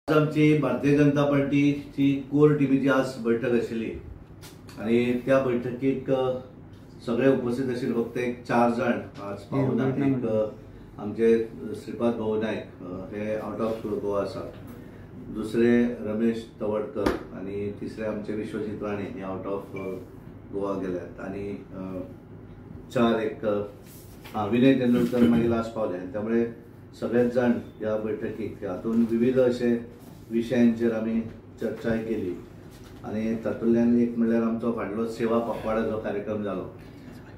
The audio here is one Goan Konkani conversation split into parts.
आमची भारतीय जनता पार्टीची कोर टीमीची आज बैठक आशिल्ली आनी त्या बैठकीक सगळे उपस्थित आशिल्ले. फक्त एक 4 जाण आज पावना. एक आमचे श्रीपाद भाऊ नायक हे आउट ऑफ गोवा आसात, दुसरे रमेश तवडकर आनी तिसरे आमचे विश्वजीत राणे हे आउट ऑफ गोवा गेल्यात आनी 4 एक विनय तेंडुलकर मागीर लास्ट पावले. आनी त्यामुळे सगळेच जाण ह्या बैठकीक हातून विविध अशे विशयांचेर आमी चर्चाय केली आनी तातूंतल्यान एक म्हणल्यार आमचो फाटलो सेवा पखवाडा जो कार्यक्रम जालो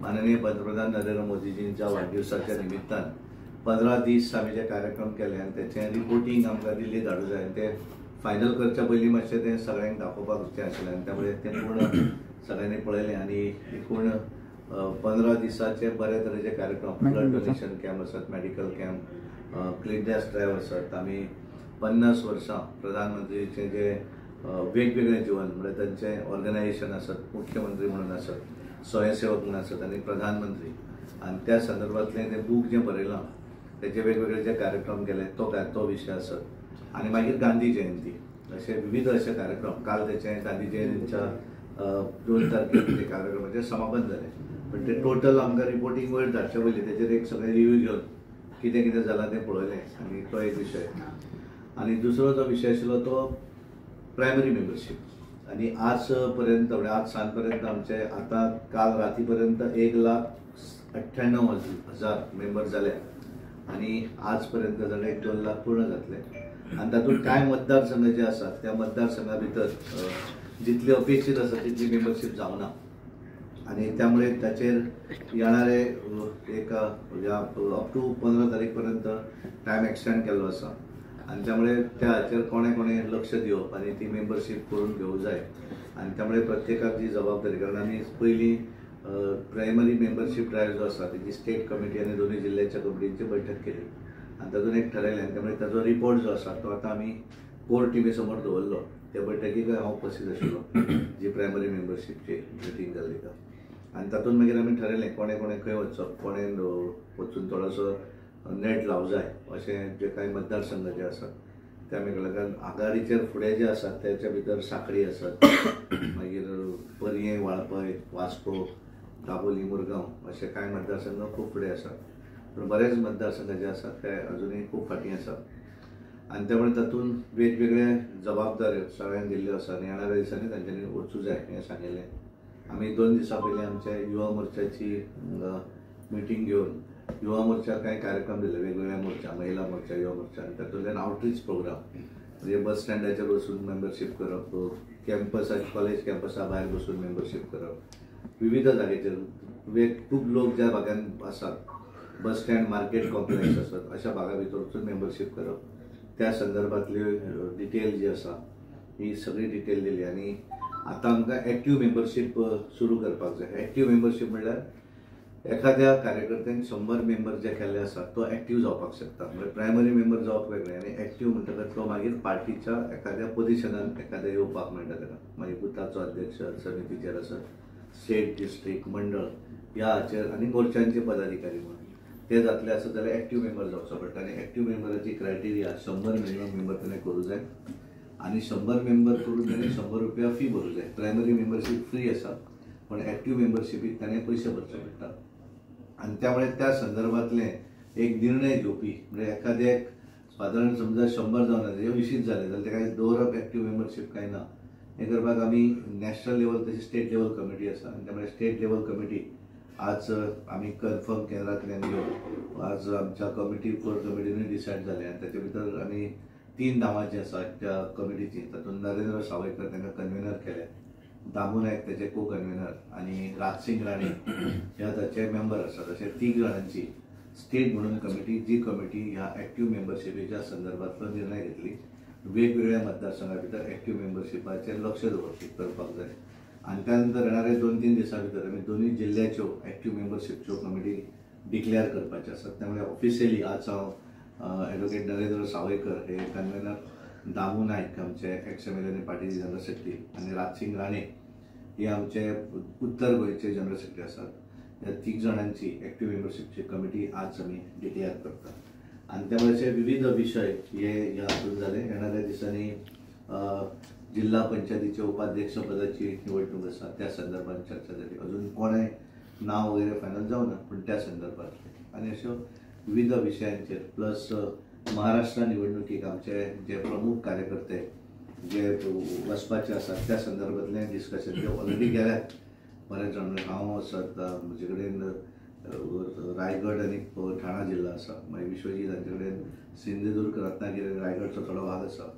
माननीय पंतप्रधान नरेंद्र मोदीजींच्या वाडदिवसाच्या निमित्तान 15 दीस आमी जे कार्यक्रम केले आनी तेचें रिपोर्टींग आमकां दिल्ली धाडूं जाय आनी तें फायनल करच्या पयलीं मातशें तें सगळ्यांक दाखोवपाक जाय आशिल्लें आनी त्यामुळे तें पूर्ण सगळ्यांनी पळयलें आनी एकूण 15 दिसाचे बरे तरेचे कार्यक्रम, ब्लड डोनेशन कॅम्प आसत, मेडिकल कॅम्प, क्लिननेस ड्रायव्ह आसत. आमी 50 वर्सां प्रधानमंत्रीचें जे वेगवेगळें जीवन म्हळ्यार तांचें ऑर्गनायजेशन आसत, मुख्यमंत्री म्हणून आसत, स्वयंसेवक म्हणून आसत आनी प्रधानमंत्री, आनी त्या संदर्भांतलें तें बूक जें बरयलां तेचे वेगवेगळे जे कार्यक्रम केले तो विशय आसत आनी मागीर गांधी जयंती अशे विविध अशे कार्यक्रम. काल तेचें गांधी जयंतीच्या 2 तारखेक ते कार्यक्रमाचें समापन जालें, पण ते टोटल आमकां रिपोर्टींग वयर धाडचे पयलीं तेचेर एक सगळें रिव्यू घेवन कितें कितें जालां तें पळयलें आनी तो एक विशय. आनी दुसरो जो विशय आशिल्लो तो प्रायमरी मेंबरशीप. आनी आज पर्यंत म्हणजे आज सांज पर्यंत आमचे आतां काल राती पर्यंत 1,98,000 मेंबर जाले आनी आज पर्यंत जाल्यार 1-2 लाख पूर्ण जातले. आनी तातूंत कांय मतदारसंघ जे आसात त्या मतदारसंघा भितर जितली अपेक्षीत आसा तितली मेंबरशीप जावना आनी त्यामुळे ताचेर येणारे एक अप टू 15 तारीख पर्यंत टायम एक्सटेंड केल्लो आसा आनी त्यामुळे त्या हाचेर कोणें कोणें लक्ष दिवप आनी ती मेंबरशीप करून घेवंक जाय. आनी त्यामुळे प्रत्येकाक जी जबाबदारी, कारण आमी पयलीं प्रायमरी मेंबरशीप ड्रायव्ह जो आसा तेजी स्टेट कमिटी आनी दोनूय जिल्ल्याच्या कमिटींची बैठक केली आनी तातूंत एक ठरयलें आनी त्यामुळे ताजो रिपोर्ट जो आसा तो आतां आमी कोर टिमी समोर दवरलो. त्या बैठकीक हांव उपस्थित आशिल्लो जी प्रायमरी मेंबरशीपची मिटींग जाल्ली ता. आनी तातूंत मागीर आमी ठरयलें कोणें कोणें खंय वचप, कोणें वचून थोडोसो नेट लावंक जाय अशें जे कांय मतदारसंघ जे आसात ते आमी केले. कारण आघाडीचेर फुडें जे आसात तेच्या भितर साखळी आसत, मागीर पर्यें, वाळपय, वास्को, दाबोली, मुरगांव अशे कांय मतदारसंघ खूब फुडें आसात, पूण बरेच मतदारसंघ जे आसात ते अजुनूय खूब फाटीं आसात. आनी त्यामुळे तातूंत वेगवेगळे जबाबदाऱ्यो सगळ्यांक दिल्ल्यो आसा आनी येणाऱ्या दिसांनी तांच्यांनी वचूं जाय हें सांगिल्लें. आमी 2 दिसां पयलीं आमच्या युवा मोर्चाची मिटींग घेवन युवा मोर्चा कांय कार्यक्रम दिले, वेगवेगळ्या मोर्चा, महिला मोर्चा, युवा मोर्चा, आनी तातूंतल्यान आवटरीच प्रोग्राम म्हणजे बस स्टँडाचेर वचून मेंबरशीप करप, कॅम्पसा कॉलेज कॅम्पसा भायर बसून मेंबरशीप करप, विविध जागेचेर खूब लोक ज्या भागांत आसात, बस स्टँड, मार्केट कॉम्प्लेक्स आसत अशा भागा भितर वचून मेंबरशीप करप, त्या संदर्भातली डिटेल जी आसा ही सगळी डिटेल दिली. आनी आतां आमकां एक्टीव मेंबरशीप सुरू करपाक जाय. एक्टीव मेंबरशीप म्हणल्यार एखाद्या कार्यकर्त्यान 100 मेंबर जे केल्ले आसात तो एक्टीव जावपाक शकता, म्हणजे प्रायमरी मेंबर जावप वेगळें आनी एक्टीव म्हणटकच तो मागीर पार्टीच्या एखाद्या पोजिशनान एखाद्या येवपाक मेळटा ताका, मागीर बुथाचो अध्यक्ष, समितीचेर आसत, स्टेट, डिस्ट्रिक्ट, मंडळ ह्या हाचेर आनी मोर्चांचे पदाधिकारी म्हणून ते जातले आसत जाल्यार एक्टीव मेंबर जावचो पडटा. आनी एक्टीव मेंबराची क्रायटेरिया 100 मिनिमम मेंबर ताणें करूं जाय आनी 100 मेंबर करून ताणें 100 रुपया फी भरूं जाय. प्रायमरी मेंबरशीप फ्री आसा पण एक्टीव मेंबरशिपीक ताणें पयशे भरचे पडटा. आनी त्यामुळे त्या संदर्भातलें एक निर्णय घेवपी म्हणजे एखाद्याक सादारण समजा 100 जावना तेजे विशीच जालें जाल्यार तेका दवरप एक्टीव मेंबरशीप कांय ना. हें करपाक आमी नॅशनल लेवल तशी स्टेट लेवल कमिटी आसा आनी त्यामुळे स्टेट लेवल कमिटी आज आमी कन्फर्म केंद्रांतल्यान घेवन आज आमच्या कमिटी कोर कमिटीनूय डिसायड जालें. आनी ताचे भितर आमी 3 नांवां जीं आसा त्या कमिटीचीं, तातूंत नरेंद्र सावयकर तांकां कन्वेनर केले, दामू नायक ताचे को कन्वेनर आनी राजसिंग राणे ह्या ताचे मेंबर आसात. अशे 3 जाणांची स्टेट म्हणून कमिटी, जी कमिटी ह्या एक्टीव मेंबरशिपेच्या संदर्भांतलो निर्णय घेतली. वेगवेगळ्या मतदारसंघा भितर एक्टीव मेंबरशिपाचेर लक्ष दवरप करपाक जाय. आनी त्या नंतर येणारे 2-3 दिसां भितर आमी दोनूय जिल्ल्याच्यो एक्टीव मेंबरशिपच्यो कमिटी डिक्लेअर करपाच्यो आसात. त्यामुळे ऑफिशियली आज हांव एडवोकेट नरेंद्र सावयकर हे कन्वेनर, दामू नायक आमचे एक्स एम एल ए आनी पार्टीचे जनरल सेक्रेटरी आनी राजसिंग राणे हे आमचे उत्तर गोंयचे जनरल सेक्रेटरी आसात. ह्या 3 जाणांची एक्टीव मेंबरशिपची कमिटी आज आमी डिक्लेअर करतात. आनी त्यामुळे अशे विविध विशय हे ह्या हातून जाले. येणाऱ्या दिसांनी जिल्हा पंचायतीच्या उपाध्यक्ष पदाची निवडणूक आसा त्या संदर्भात चर्चा जाली. अजून कोणें नांव वगैरे फायनल जावना पूण त्या संदर्भात आनी अश्यो विविध विशयांचेर प्लस महाराष्ट्र निवडणुकीक आमचे जे प्रमुख कार्यकर्ते जे वचपाचे आसात त्या संदर्भातलें डिस्कशन जे ऑलरेडी गेल्यात बरेच जाण. हांव आसत म्हजे कडेन रायगड आनी ठाणा जिल्हा आसा, मागीर विश्वजीत हांचे कडेन सिंधुदुर्ग रत्नागिरी आनी रायगडचो थोडो भाग आसा.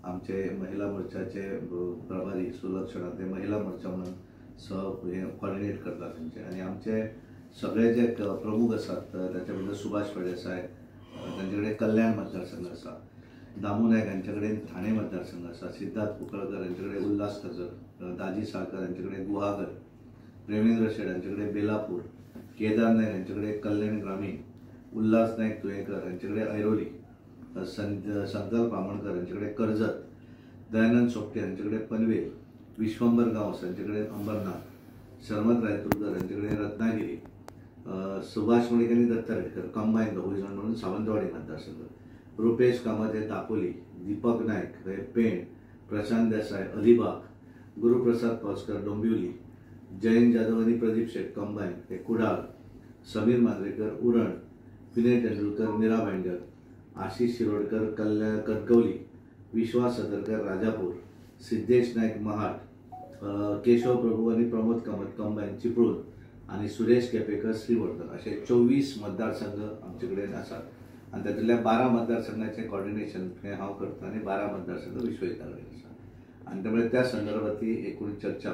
आमचे महिला मोर्चाचे प्रभारी सुलक्षणा ते महिला मोर्चा म्हणून हे कॉर्डिनेट करतात तेंचे. आनी आमचे सगळे जे प्रमुख आसात ताच्या भितर सुभाष फळदेसाय तांचे कडेन कल्याण मतदारसंघ आसा, दामू नायक हांचे कडेन ठाणे मतदारसंघ आसा, सिद्धार्थ कुंकळकर हांचे कडेन उल्हासनगर, दाजी साळकर हांचे कडेन गुहागर, प्रेमेंद्र शेट हांचे कडेन बेलापूर, केदार नायक हांचे कडेन कल्याण ग्रामीण, उल्हास नायक तुयेंकर हांचे कडेन ऐरोली, संकल्प आमोणकर हांचे कडेन कर्जत, दयानंद सोपटे हांचे कडेन पनवेल, विश्वंबर गांवस हांचे कडेन अंबरनाथ, शर्मत रायतुरकर हांचे कडेन रत्नागिरी, सुभाष मणिक आनी दत्ता रेडकर कंबायन दोगूय जाण म्हणून सावंतवाडी मतदारसंघ, रुपेश कामत हे दापोली, दीपक नायक हे पेण, प्रशांत देसाय अलिबाग, गुरुप्रसाद पावसकर डोंबिवली, जयंत जाधव आनी प्रदीप शेट कंबायन हे कुडाळ, समीर मांद्रेकर उरण, विनय तेंडुलकर मीरा भाईंदर, आशिष शिरोडकर कल्याण कणकवली, विश्वास सदरकर राजापूर, सिद्धेश नायक महाड, केशव प्रभू आनी प्रमोद कामत कंबायन चिपळूण आनी सुरेश केपेकर श्रीवर्धन असे 24 मतदारसंघ आमचे कडेन आसात. आनी तातूंतल्या 12 मतदारसंघाचें कॉर्डिनेशन हें हांव करता आनी 12 मतदारसंघ विश्वजिता कडेन आसा. आनी त्यामुळे त्या संदर्भातली एकूण चर्चा,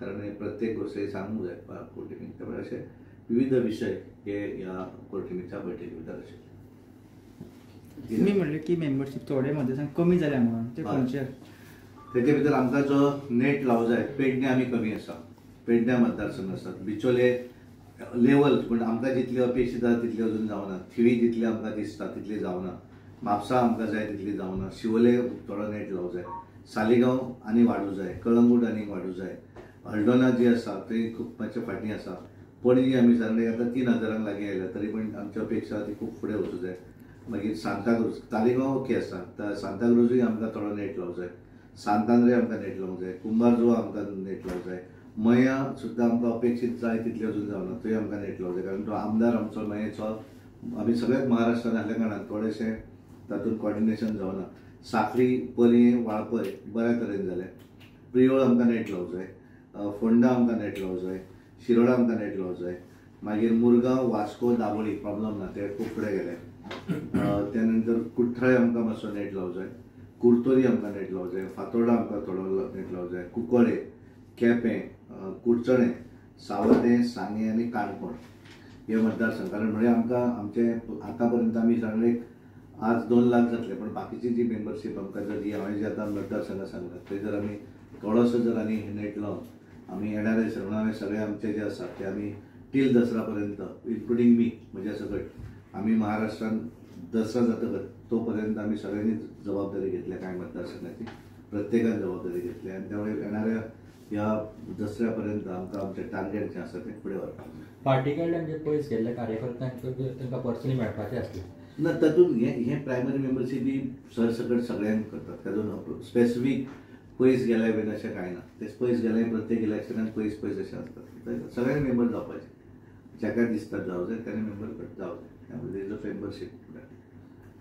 कारण प्रत्येक गोष्ट सांगूंक जाय कोर टिमीक, त्यामुळे असे विविध विशय हे ह्या कोर टिमीच्या बैठकी भितर आशिल्ले. तुमी म्हणलें की मेंबरशीप थोडे मतदारसंघ कमी जाल्या म्हणून ते खंयचे? तेजे भितर आमकां जो नेट लावूं जाय पेडणे आमी कमी आसा, पेडण्या मतदारसंघ आसात, बिचोले लेवल पूण आमकां जितली अपेक्षीत आसा तितली अजून जावना, थिवी जितली आमकां दिसता तितली जावना, म्हापसा आमकां जाय तितली जावना, शिवोले थोडो नेट लावूं जाय, सालिगांव आनी वाडूं जाय, कळंगूट आनी वाडूं जाय, हल्दोणा जी आसा थंय खूब मातशें फाटीं आसा, पणजी आमी सांगले आतां 3000 लागीं आयल्या तरी पण आमची अपेक्षा ती खूब फुडें वचूं जाय. मागीर सांताक्रूज तालिगांव ओके आसा, सांताक्रूजूय आमकां थोडो नेट लावूं जाय, सांतांद्रे आमकां नेट लावंक जाय, कुंभारजुआ आमकां नेट लावंक जाय, मया सुद्दां आमकां अपेक्षीत जाय तितली अजून जावना थंय आमकां नेट लावंक जाय, कारण तो आमदार आमचो मयेचो आमी सगळ्याच महाराष्ट्रान आसल्या कारणान थोडेशें तातूंत कॉर्डिनेशन जावना. साखळी पर्यें वाळपय बऱ्या तरेन जालें, प्रियोळ आमकां नेट लावंक जाय, फोंडा आमकां नेट लावंक जाय, शिरोडा आमकां नेट लावंक जाय, मागीर मुरगांव वास्को दाबोळी प्रॉब्लम ना ते खूब फुडें गेले, त्या नंतर कुठ्ठाळे आमकां मातसो नेट लावंक जाय, कुर्तोरी आमकां नेट लावंक जाय, फातोर्डा आमकां थोडो नेट लावंक जाय, कुंकळे केपें कुडचणें सावड्डें सांगें आनी काणकोण हे मतदारसंघ. कारण म्हणजे आमकां आमचे आतां पर्यंत आमी सांगले आज 2 लाख जातले पण बाकीची जी मेंबरशीप आमकां जर ही हांवें जी आतां मतदारसंघां सांगला थंय जर आमी थोडोसो जर आनी नेट लावन आमी येणारे म्हणून हांवें सगळे आमचे जे आसात ते आमी टील दसरा पर्यंत इन्क्लुडींग मी म्हज्या सकट आमी महाराष्ट्रान दसरा जातकच तो पर्यंत आमी सगळ्यांनी जबाबदारी घेतल्या, कांय मतदारसंघाची प्रत्येकान जबाबदारी घेतली आनी त्यामुळे येणाऱ्या ह्या दसऱ्या पर्यंत आमकां आमचें टार्गेट जें आसा तें फुडें व्हरपाक. पार्टी कडल्यान जे पयस गेल्ले कार्यकर्त्यांक तांकां पर्सनली मेळपाचें आसलें ना तातूंत हें प्रायमरी मेंबरशीप बी सरसकट सगळ्यांक करतात, तातूंत स्पेसिफीक पयस गेले बीन अशें कांय ना, ते पयस गेले प्रत्येक इलेक्शनाक पयस पयस अशें आसतात, सगळ्यांनी मेंबर जावपाचें, जाका दिसता जावं जाय ताणें मेंबर जावं जाय, त्यामुळे is a membership.